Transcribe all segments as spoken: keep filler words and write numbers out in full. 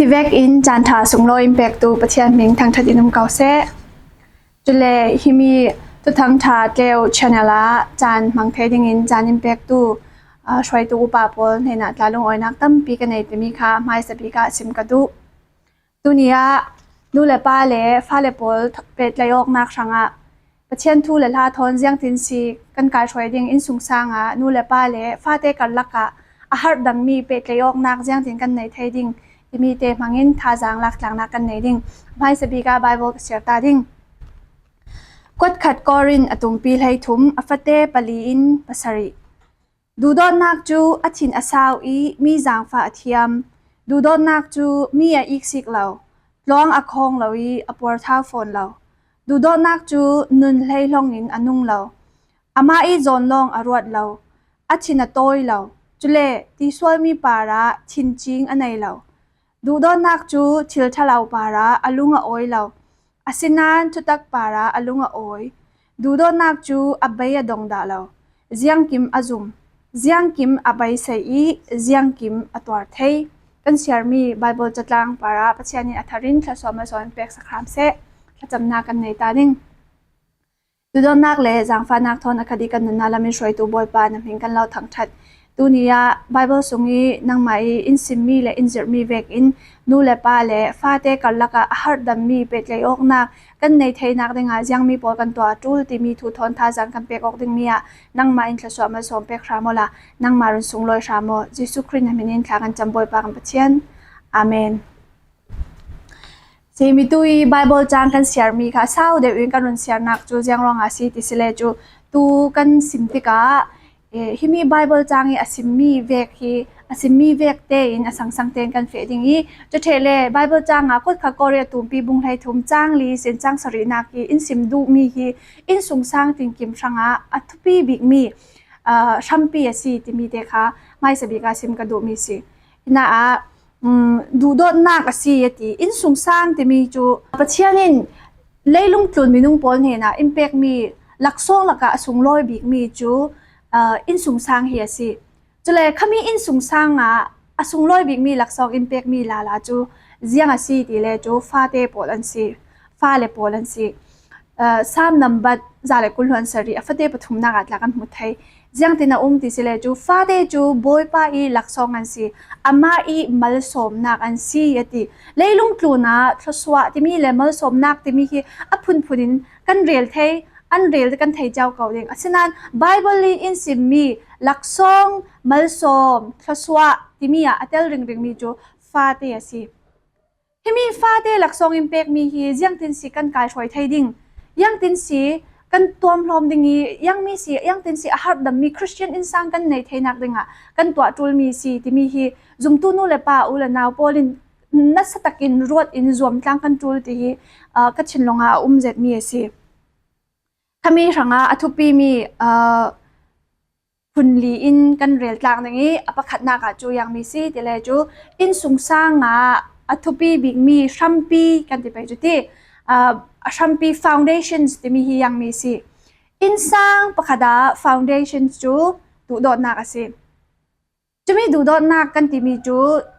Hi vekin caan ṭha sunglawi in pektu Pathian hming thangṭhat in um ko seh. Cule himi Thuthang Ṭha Tleu channel ah caan hmang thei dingin caan in pektu, aa, hruaitu upa pawl hnenah tla lungawinak tampi ka nei timi kha hmaisa bik ah sim ka duh. Tuni ah nu le pa le fale pawl th-, pehtlaih awknak hrangah Pathian thu le hla thawn ziangtin si kan kaihruai ding, innsungsang ah nu le pa le fate karlak ah a harhdammi pehtlaih awknak ziangtin kan nei thei ding timi te hmangin thazaang laktlaknak kan nei ding. Hmaisa bik ah Bible ka siar ta ding. Kuatkhat Korin a tumpi hleithum, a fate pali in pasarih. Duhdawtnak cu a thin a sau i mi zaangfah a thiam. Duhdawtnak cu mi a iksik lo, tluang a khawng lo i a puarthau fawn lo. Duhdawtnak cu nun hlei hlongin a nung lo, amah i zawn lawng a ruat lo, a thin a tawi lo, cule tisualmi parah thincing a nei lo. Duhdawtnak cu thil ṭhalo parah a lung a awi lo, asinain thutak parah a lung a awi. Duhdawtnak cu a bei a dong dah lo, ziangkim a zum, ziangkim a beisei i ziangkim a tuar thei. Kan siarmi Bible catlang parah Pathian in a thar in thluasuah malsawm in peksak hram seh. Thlacamnak kan nei ta ding. Duhdawtnak le zaangfahnak thawn a khat i kan nunnak lam i hruaitu Bawipa na hming kan lo thangṭhat. Tuni ah Bible sung i nangmah i in simmi le in zirhmi vekin nu le pa le fate karlak ah a harhdammi pehtlaih awknak kan nei theinak dingah ziangmi pawl kan tuah a ṭul timi thu thawn thazaang kan pek awk dingmi ah nangmah in thluasuah malsawm pek hram awla nangmah run sunglawi hram aw. Jesuh Khrih na hmin in thla kan cam Bawipa kan Pathian. Amen. Simi tu i Bible cang kan siarmi kha sau deuh in kan run siarnak cu ziang ruangah a si ti si le cu tu kan sim tikah, eh, himi Bible cang i a simmi vek hi, a simmi vek tein a sangsang tein kan feh ding i, cu ṭheh le Bible cang ah Kuatkhat Korin a tumpi bung hleithum cang li sin cang sarihnak i in sim duhmi hi innsungsang tinkim hrangah a thupi bikmi, ah, hrampi a si timi te kha hmaisa bik ah sim ka duhmi si. Hinah, um, duhdawtnak a si a ti. Innsungsang timi cu Pathian in leilung tlun minung pawl hnenah in pekmi laksawng lakah a sunglawi bikmi cu, uh, innsungsang hi a si. Cule khami innsungsang ah a sunglawi bikmi laksawng in pekmi lala cu ziang a si ti le cu fate pawl an si, fale pawl an si. Uh, Salm nambat za le kul hluan sarih a fate pathumnak ah tla kan hmu thei. Ziangtin a um ti si le cu fate cu Bawipa i laksawng an si, amah i malsawmnak an si a ti. Leilung tlunah thluasuah timi le malsawmnak timi hi a phunphun in kan rel thei, an rel kan thei cio ko ding. Asinain Bible i in simmi laksawng, malsawm, thluasuah timi ah a tel ringringmi cu fate a si. Himi fate laksawng in pekmi hi ziangtin si kan kaihruai thei ding, ziangtin si kan tuamhlawm ding i, ziangmi si, ziangtin si a harhdammi Khristian innsang kan nei theinak dingah kan tuah ṭulmi si timi hi zumtu nu le pa, u le nau pawl in nasa takin ruat in zuamtlang kan ṭul ti hi, ah, ka thinlung ah a um zetmi a si. Khami hrangah a thupimi, ah, phun li in kan rel tlak ding i, a pakhatnak ah cu ziangmi si ti le cu innsungsang ah a thupi bikmi hrampi kan ti pei cu ti, ah, a hrampi foundations timi hi ziangmi si. Innsang pakhat ah foundations cu duhdawtnak a si. Cumi duhdawtnak kan timi cu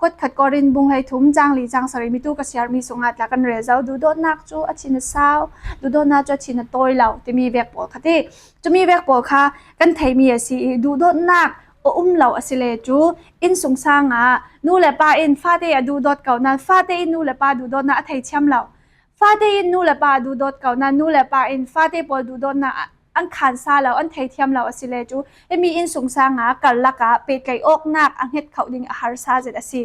Kuatkhat Korin bung hleithum cang li cang sarih mi tu ka siarmi sungah tla kan rel zo. Duhdawtnak cu a thin a sau, duhdawtnak cu a thin a tawi lo timi vek pawl kha ti. Cumi vek pawl kha kan theimi a si i, duhdawtnak a um lo a si le cu innsungsang ah nu le pa in fate a duhdawt ko nain fate in nu le pa duhdawtnak a theithiam lo. Fate in nu le pa a duhdawt ko nain nu le pa in fate pawl duhdawtnak a, an khansa lo, an theithiam lo a si le cu himi innsungsang ah karlak ah pehtlaih awknak a hnget kho ding a harsa zet a si.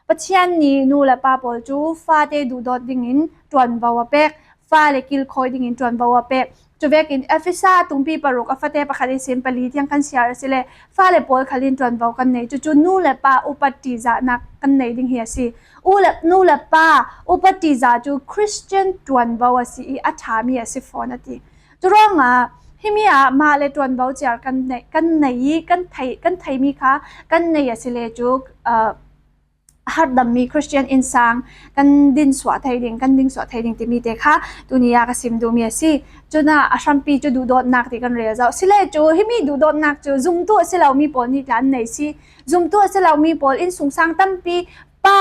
Pathian nih nu le pa pawl cu fate duhdawt dingin ṭuanvo a pek, fale kilkhawi dingin ṭuanvo a pek. Cuvekin Efesa tumpi paruk a fate pakhat ihsin pali tiang kan siar a si le fale pawl khal in ṭuanvo kan nei. Cucu nu le pa upat ṭihzahnak kan nei ding hi a si. U le, nu le pa upat ṭihzah cu Khristian ṭuanvo a si i a ṭhami a si fawn a ti. Curuangah himi ah mah le ṭuanvo ciar kan nei, kan nei i kan thei, kan theimi kha kan nei a si le cu, ah, a harhdammi Khristian innsang kan dinsuah thei ding, kan dingsuah thei ding timi te kha tuni ah ka sim duhmi a si. Cun ah a hrampi cu duhdawtnak ti kan rel zo. Si le cu himi duhdawtnak cu zumtu a si lomi pawl nih tla an nei si. Zumtu a si lomi pawl innsungsang tampi pa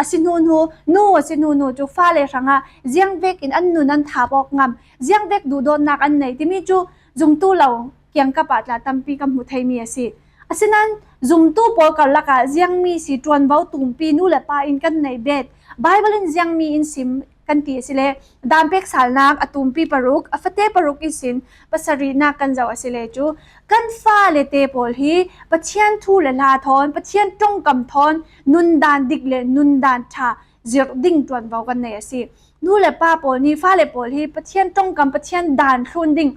a si hnuhnu, nu a si hnuhnu cu fale hrangah ziangvek in an nun an thap awk ngam, ziangvek duhdawtnak an nei timi cu zumtu lo kiangkap ah tla tampi kan hmu theimi a si. Asinain zumtu pawl karlak ah ziangmi si ṭuanvo tumpi nu le pa in kan nei bet. Baibal in ziangmi in sim kan ti asile, dan pek salnak a tumpi paruk, a fate paruk ihsin pasarihnak kan zoh asile cu, kan fale te pawl hi Pathian thu le hla thawn, Pathian ṭongkam thawn, nundan dik le nundan ṭha zirh ding ṭuanvo kan nei a si. Nu le pa pawl nih fale pawl hi Pathian ṭongkam, Pathian dan thlun ding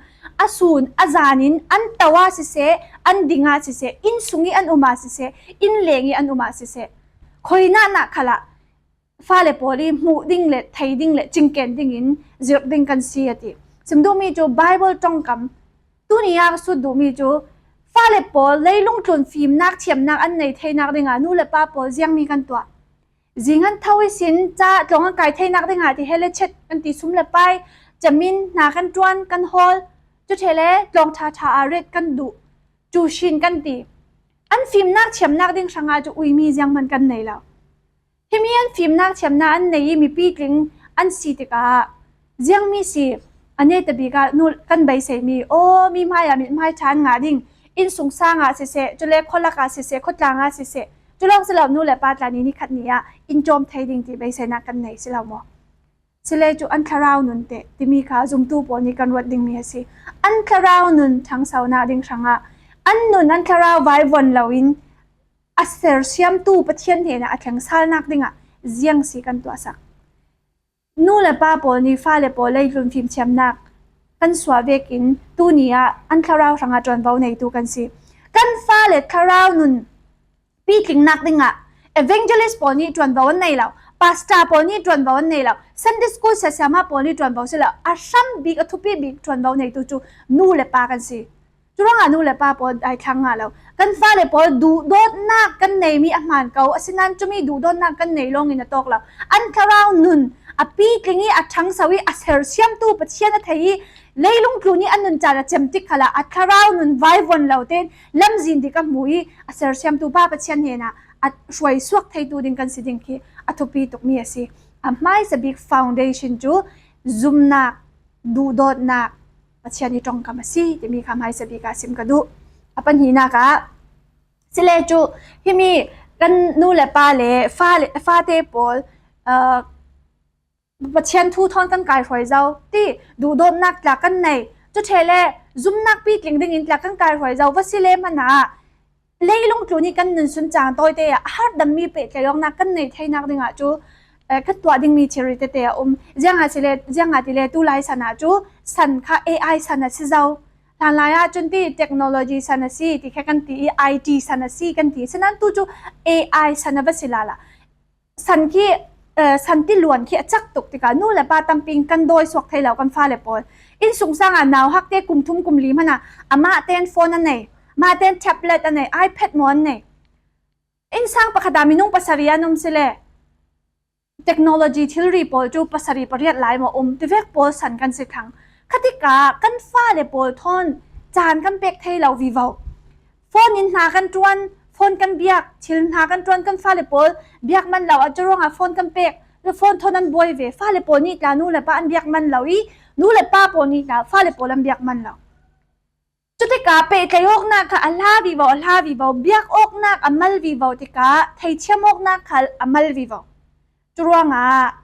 a sun a zan in an to ah siseh, an ding ah siseh, inn sung i an um ah siseh, inn leng i an um ah siseh, khoi naknak khalah fale pawl i hmuh ding le thei ding le cingken dingin zirh ding kan si a ti. Sim duhmi cu Baibal ṭongkam tuni a ka sut duhmi cu fale pawl leilung tlun fimnak thiamnak an nei theinak dingah nu le pa pawl ziangmi kan tuah. Zing an tho ihsin ca tlawng an kai theinak dingah ti he le chet kan ti, sum le pai, camin hna kan ṭuan, kan hawl, cu ṭhe le tlawng ṭha ṭha aa ret kan duh, cu shin kan ti. An fimnak thiamnak ding hrangah cu uimi zianghman kan nei lo. Himi an fimnak thiamnak an nei i mipi tling an si tikah ziangmi si a netabik ah nu kan beiseimi, aw, mi hmai ah mithmai ṭha an ngah ding, inn sungsang ah siseh, cule khualak ah siseh, khuatlang ah siseh, cu lawng si lo, nu le pa tla nih nikhat ni ah in ṭawm thei ding ti beiseinak kan nei si lo maw? Sile cu an thlarau nun teh timi kha zumtu pawl nih kan ruat dingmi a si. An thlarau nun ṭhangsonak ding hrangah an nun an thlarau vaivuan loin a sersiamtu Pathian hnenah a thlengsalnak dingah ziang si kan tuahsak. Nu le pa pawl nih fale pawl leitlun fimthiamnak kan suah vekin tuni ah an thlarau hrangah ṭuanvo neitu kan si. Kan fale thlarau nun pitlingnak dingah evangelist pawl nih ṭuanvo an nei lo, pastor pawl nih ṭuanvo an nei lo, Sunday school siasiama pawl nih ṭuanvo si lo, a hram bik, a thupi bik ṭuanvo neitu cu nu le pa kan si. Curuangah nu le pa pawl daithlang ngah lo. Kan fale pawl duhdawtnak kan neimi a hmaan ko, asinain cumi duhdawtnak kan nei lawngin a tawk lo. An thlarau nun a pitling i a ṭhangso i a sersiamtu Pathian a thei i leilung tlun i a nun caan a cem tik khalah a thlarau nun vaivuan lo tein lamzin dik a hmu i a sersiamtu pa Pathian hnenah a hruaisuak theitu ding kan si ding khi a thupi tukmi a si. A hmaisa bik foundation cu zumnak, duhdawtnak, Pathian i ṭongkam a si timi kha hmaisa bik ah sim ka duh. A pahnihnak ah sile cu himi kan nu le pa le fa le, fate pawl, aa, Pathian thu thawn kan kai hruai zo ti, duhdawtnak tla kan nei, cu ṭhe le zumnak pitling dingin tla kan kai hruai zo va si le hmanah leilung tlun i kan nun sun cang tawite ah a harhdammi pehtlaih awknak kan nei theinak dingah cu, eh, kan tuah dingmi thil rih tete a um. Ziangahtile, ziangahtile tulai san ah cu san kha A I san a si zo. Hlanlai ah cun ti technology san a si ti kha kan ti i, I T san a si kan ti. Sinain tu cu A I san a va si lala. San khi, eh, san tiluan khi a cak tuk tikah nu le pa tampi in kan dawi suak thei lo kan fale pawl. Inn sungsang ah nauhak te kum thum kum li hmanah amah ten phone a nei, amah ten tablet a nei, iPad maw an nei. Innsang pakhat ah minung pasarih an um sile technology thilri pawl cu pasarih pariat lai maw um, tivek pawl san kan si thlang. Khatikah kan fale pawl thawn caan kan pek thei lo vivo. Phone in hna kan ṭuan, phone kan biak, thil hna kan ṭuan, kan fale pawl biak man lo, a curuangah phone kan pek, phone thawn an buai ve. Fale pawl nih tla nu le pa an biak man lo i, nu le pa pawl nih tla fale pawl an biak man lo. Cutikah pehtlaih awknak kha a hla vivo, a hla vivo, biak awknak a mal vivo tikah theithiam awknak khal a mal vivo. Curuangah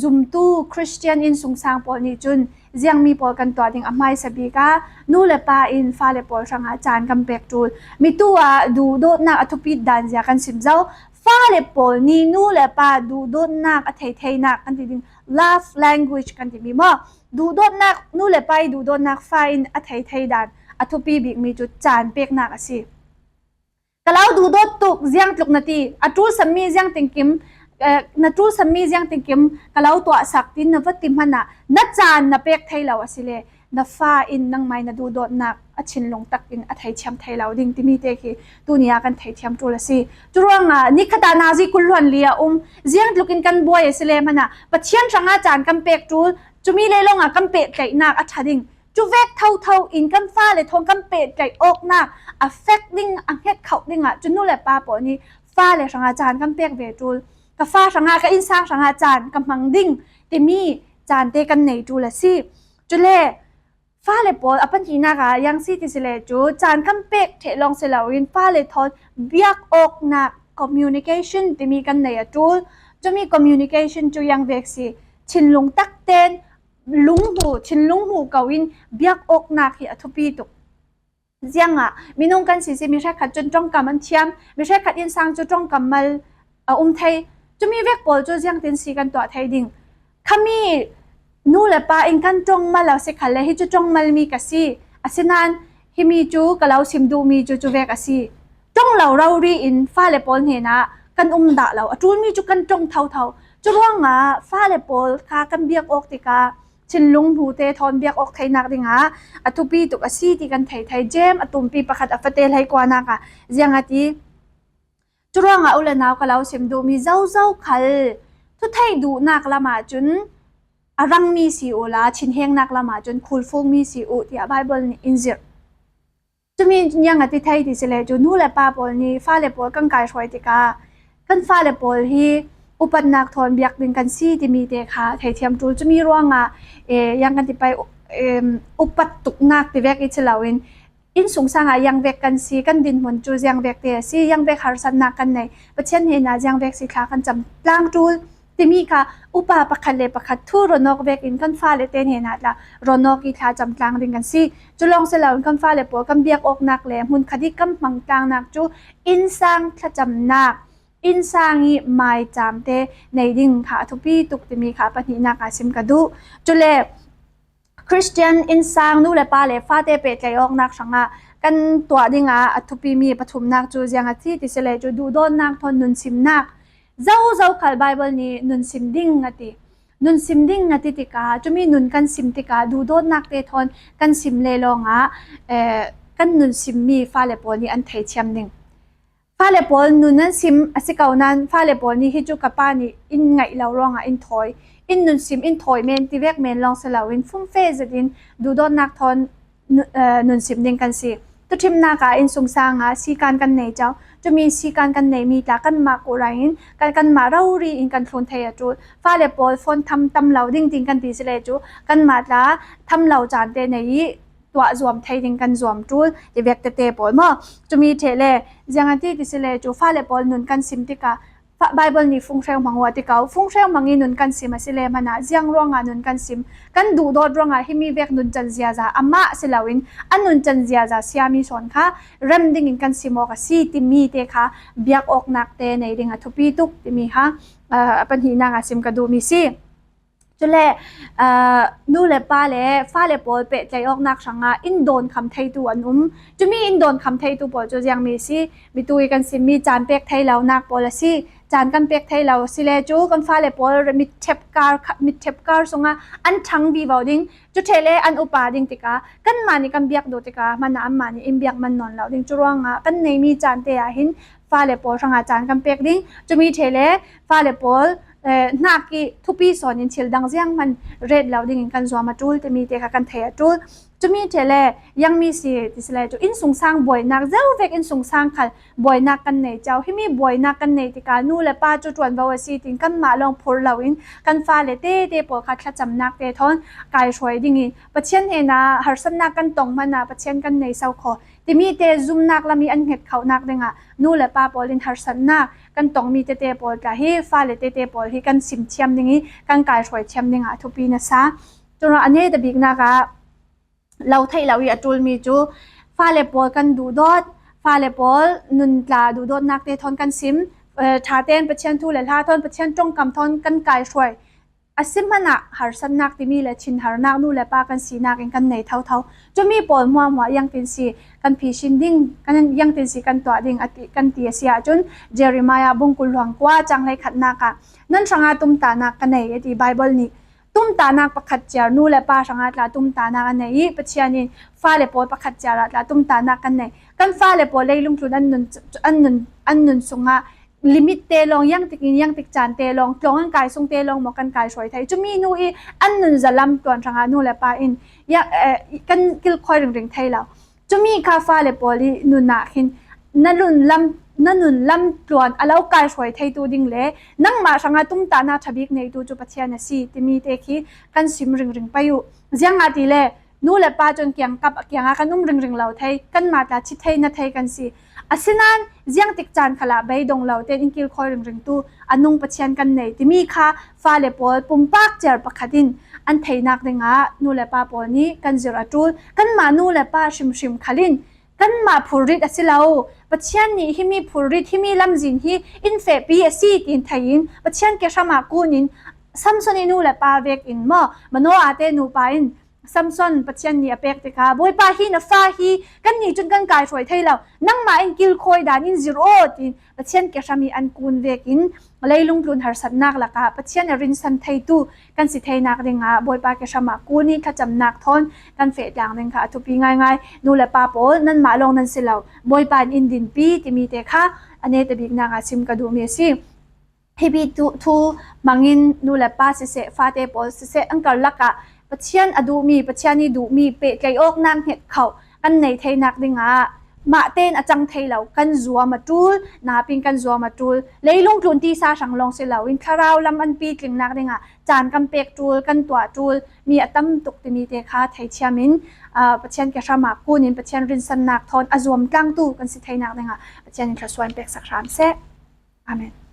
zumtu Christian innsungsang pawl nih cun ziangmi pawl kan tuah ding a hmaisa bik ah nu le pa in fale pawl hrangah caan kan pek ṭul. Mi tu ah duhdawtnak a thupit dan zia kan sim zo. Fale pawl nih nu le pa duhdawtnak a thei theinak kan ti ding, love language kan timi maw? Duhdawtnak, nu le pa i duhdawtnak fa in a thei thei dan a thupi bikmi cu caan peknak a si. Ka lo duhdawt tuk, ziang tluk na ti, a ṭul sanmi ziang tingkim, eh, na ṭul sanmi ziang tingkim ka lo tuahsak, tin na va ti hmanah na caan na pek thei lo asile na fa in nangmah i na duhdawtnak a thinlung tak in a theithiam thei lo ding timi te khi tuni ah kan theithiam ṭul a si. Curuangah nikhat ah nazi kul hluan li a um, ziang tluk in kan buai asile hmanah Pathian hrangah caan kan pek ṭul, cumi leilung ah kan pehtlaihnak a ṭha ding. Cuvek thotho in kan fale thawn kan pehtlaih awknak a fek ding, a hnget khauh dingah cu nu le pa pawl nih fale hrangah caan kan pek ve ṭul. ka fa hrangah, ka innsang hrangah caan ka hmang ding timi caante kan nei ṭul a si. Cule fale pawl a pahnihnak ah ziang si ti si le cu, caan kan pek ṭheh lawng si loin fale thawn biak awknak, communication timi kan nei a ṭul. Cumi communication cu ziang vek si, thinlung tak ten lunghmu, thinlung hmu ko in biak awknak hi a thupi tuk. Ziangah minung kan si si, mi hrekkhat cun ṭongkam an thiam, mi hrekkhat innsang cu ṭongkam mal a um thei. Cumi vek pawl cu ziangtin si kan tuah thei ding? Khami nu le pa in kan ṭongmal a si khalle, hi cu ṭongmalmi ka si. Asinain himi cu ka lo sim duhmi cu cu vek a si. Ṭong lo rori in fale pawl hnenah kan um dah lo. A ṭulmi cu kan ṭong thotho. Curuangah fale pawl kha kan biak awk tikah thinlung hmute thawn biak awk theinak dingah a thupi tuk a si ti kan thei thei. Jeim a tumpi pakhat a fate hleikuanak ah ziang a ti. Curuangah u le nau, ka lo sim duhmi zozo khal thutheih duhnak lamah cun a rangmi si uhla, thinhengnak lamah cun khulfungmi si uh, tiah Baibal nih in zirh. Cumi ziang a ti thei ti si le cu, nu le pa pawl nih fale pawl kan kaihruai tikah kan fale pawl hi upatnak thawn biak ding kan si timi te kha theithiam ṭul. Cumi ruangah, eh, ziang kan ti pei, em, upat tuknak ti vek i si loin, innsungsang ah ziang vek kan si, kan dinhmun cu ziang vek te a si, ziang vek harsatnak kan nei, Pathian hnenah ziang vek si thla kan cam tlang ṭul timi kha upa pakhat le pakhat thu rawn awk vekin kan fale te hnenah tla rawn awk i thla cam tlang ding kan si. Cu lawng si loin kan fale pawl kan biak awknak le hmunkhat i kan hmang tlangnak cu innsang thlacamnak, innsang i maicaam te nei ding kha a thupi tuk timi kha a pahnihnak ah sim ka duh. Cule Khristian innsang nu le pa le fate pehtlaih awknak hrangah kan tuah dingah a thupimi pathumnak cu ziang a si ti si le cu, duhdawtnak thawn nunsimnak. Zozo khal Baibal nih nunsim ding a ti. Nunsim ding a ti tikah, cumi nun kan sim tikah duhdawtnak te thawn kan sim le lawngah, eh, kan nunsimmi fale pawl nih an theithiam ding. Fale pawl nun an sim a si ko nain fale pawl nih hi cu ka pa nih in ngaih lo ruangah in thawi, in nunsim, in thawi men ti vek men lawng si loin fumfe zetin duhdawtnak thawn nu-, eh, nunsim ding kan si. Tuṭhimnak ah innsungsang ah sikan kan nei co. Cumi sikan kan neimi tla kanmah kawhhran in kan, kanmah rori in kan thlun thei a ṭul. Fale pawl phone tham tam lo ding tiin kan ti si le cu, kanmah tla tham lo caan te nei i tuah zuam thei ding kan zuam ṭul ti vek tete pawl maw? Cumi ṭheh le ziang a ti ti si le cu, fale pawl nun kan sim tikah fa-, Baibal nih funghreu hmang uh a ti ko. Funghreu hmang i nun kan sim a si le hmanh ah ziang ruangah nun kan sim? Kan duhdawt ruangah himi vek nuncan ziaza amah si loin a nuncan ziaza siami sawn kha rem dingin kan sim awk a si timi te kha biak awknak te nei ding a thupi tuk timi kha, aa, a pahnihnak ah sim ka duhmi si. Cule, aa, nu le pa le fale pawl pehtlaih awknak hrangah in dawnkham theitu an um. Cumi in dawnkham theitu pawl cu ziangmi si, mitu i kan simmi caan pek thei lonak pawl a si. Caan kan pek thei lo si le cu kan fale pawl mitṭhep kar kha-, mitṭhep kar sungah an ṭhang vivo ding. Cu ṭheh le an upa ding tikah kanmah nih kan biak duh tikah hmanh ah anmah nih in biak man nawn lo ding. Curuangah kan neimi caan te ah hin fale pawl hrangah caan kan pek ding. Cumi ṭheh le fale pawl, eh, hnak i thupi sawn in thil dang ziang hman ret lo dingin kan zuam a ṭul timi te kha kan thei a ṭul. Cumi ṭheh le ziangmi si ti si le cu, innsungsang buainak, zo vek innsungsang khal buainak kan nei co. Himi buainak kan nei tikah nu le pa cu ṭuanvo a si tiin kanmah lawng phur loin kan fale tete pawl kha thlacamnak te thawn kaihruai ding i Pathian hnenah harsatnak kan tong hmanh ah Pathian kan nei so kho timi te zumnak lam i an hnget khonak dingah nu le pa pawl in harsatnak kan tongmi tete pawl tla hi, fale tete pawl hi kan sim thiam ding i kan kaihruai thiam dingah a thupi nasa. Curuangah a neta biknak ah lo theih lo i a ṭulmi cu fale pawl kan duhdawt, fale pawl nun tla duhdawtnak te thawn kan sim, eh, ṭha tein Pathian thu le hla thawn, Pathian ṭongkam thawn kan kaihruai. A si hmanh ah harsatnak timi le thinharnak nu le pa kan sinak in kan nei thotho. Cumi pawl hmuahhmuah ziangtin si kan phisin ding, kan, ziangtin si kan tuah ding a ti, kan ti a si ahcun, Jeremiah bung kul hluan kua cang hleikhatnak ah, nan hrangah tumtahnak ka nei, a ti Baibal nih. Tumtahnak pakhat ciar, nu le pa hrangah tla tumtahnak a nei i Pathian in fale pawl pakhat ciar ah tla tumtahnak kan nei. Kan fale pawl leilung tlun an nun, an nun, an nun sungah limit te lawng, ziangtik in ziangtik caan te lawng, tlawng an kai sung te lawng maw kan kaihruai thei? Cumi hnu i an nun zalam tuan hrangah nu le pa in, ya, eh, kan kilkhawi ringring thei lo. Cumi kha fale pawl i nun ah khin na nun lam, na nun lam tluan a lo kaihruai theitu ding le nangmah hrangah tumtahna ṭha bik neitu cu Pathian a si timi te khi kan sim ringring pei uh. Ziangahtile nu le pa cun kiangkap a kiangah kan um ringring lo thei, kanmah tla thi thei na thei kan si. Asinain ziangtik caan khalah beidong lo tein in kilkhawi ringringtu a nung Pathian kan nei timi kha fale pawl pumpak ciar pakhat in an theinak dingah nu le pa pawl nih kan zir a ṭul. Kanmah nu le pa hrimhrim khal in kanmah phurrit a si lo. Pathian nih himi phurrit, himi lamzin hi in fehpi a si tiin thei in Pathian kehram ah kun in Samson i nu le pa vek in maw, Manoah te nupa in Samson Pathian nih a pek tikah, Bawipa, hi na fa hi kannih cun kan kaihruai thei lo, nangmah in kilkhawi dan in zir aw, tiin Pathian kehram i an kun vek in leilung tlun harsatnak lakah Pathian a rinsan theitu kan si theinak dingah Bawipa kehram ah kun i thlacamnak thawn kan feh tlang ding kha a thupi ngaingai. Nu le pa pawl, nanmah lawng nan si lo, Bawipa in in dinpi timi te kha a neta biknak ah sim ka duhmi a si. Hipi tu, thu hmangin nu le pa siseh, fate pawl siseh, an karlak ah Pathian a duhmi, Pathian i duhmi pehtlaih awknak hnget khauh kan nei theinak dingah mah tein a cang thei lo kan zuam a ṭul, napi in kan zuam a ṭul, leilung tlun tisa hrang lawng si loin thlarau lam an pitlingnak dingah caan kan pek ṭul, kan tuah ṭul mi a tam tuk timi te kha theithiam in, aa, Pathian kehram ah kun in Pathian rinsannak thawn a zuam tlangtu kan si theinak dingah Pathian in thluasuah in peksak hram seh. Amen.